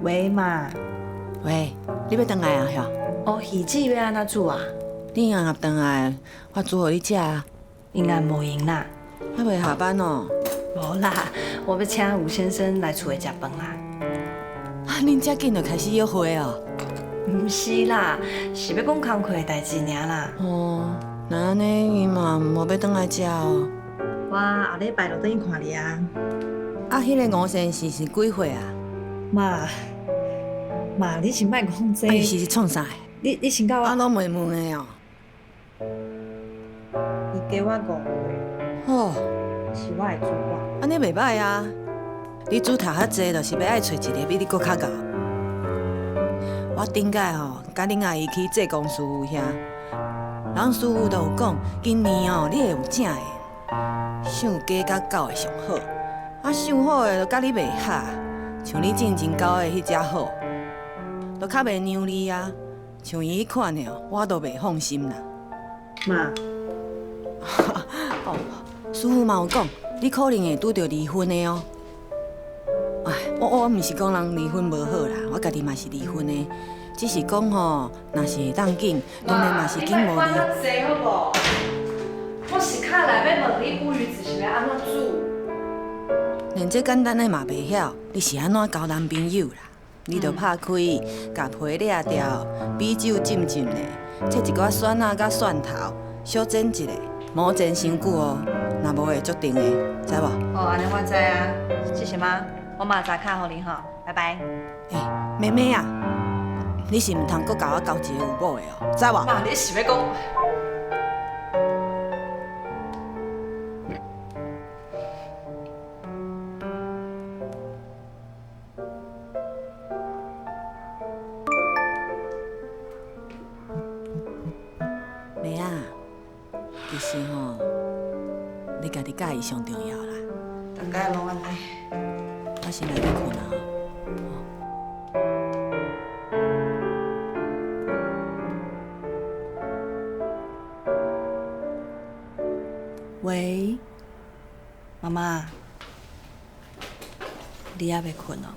喂，媽。喂，你欲轉來啊？遐？哦，魚子欲按怎煮啊？你硬合轉來，我煮予你食啊。應該無閒啦。還袂下班哦？無啦，我欲請吳先生來厝內食飯啦。啊，恁遮緊就開始約會哦？毋是啦，是欲講工課的代誌爾啦。哦，那按呢，伊嘛無欲轉來遮哦。我後禮拜就轉去看你啊。啊，彼个吳先生是幾歲啊？媽，媽，你先莫講這。啊，伊是創啥的？你先共我。啊，攏問問的哦。伊加我5歲。哦。是我的主管。按呢袂䆀啊！你煮讀較濟，就是欲愛揣一个比你閣較𠢕。我頂擺吼，佮恁阿姨去濟公師傅遐，人師傅就有講，今年哦，你會有正的，相加佮狗的上好，啊，相好的就佮你袂合，像你進前交的彼只好，就較袂讓你啊。像伊彼款的哦，我都袂放心啦。媽。哦，師傅嘛有講，你可能會拄著離婚的哦。哎，我毋是講人離婚無好啦，我家己嘛是離婚的，只是講吼，若是會當緊，當然嘛是緊無離。媽，你莫管遮濟好無？我是敲來欲問你烏魚子是欲按怎煮。連這簡單的嘛袂曉，你是按怎交男朋友啦？你著拍開，共皮掠掉，米酒浸浸咧，切一寡蒜仔佮蒜頭，小煎一下，莫煎傷久哦，若無會足甜的，知無？哦，按呢我知啊，謝謝媽。我明仔載敲予你吼，拜拜。欸，妹妹啊，你是毋通閣共我交一个有某的哦，知無？媽，你是欲講？妹仔，其實吼，你家己佮意上重要啦。逐擺攏按呢。我先來去睏啊。喂，媽媽，你猶未睏哦？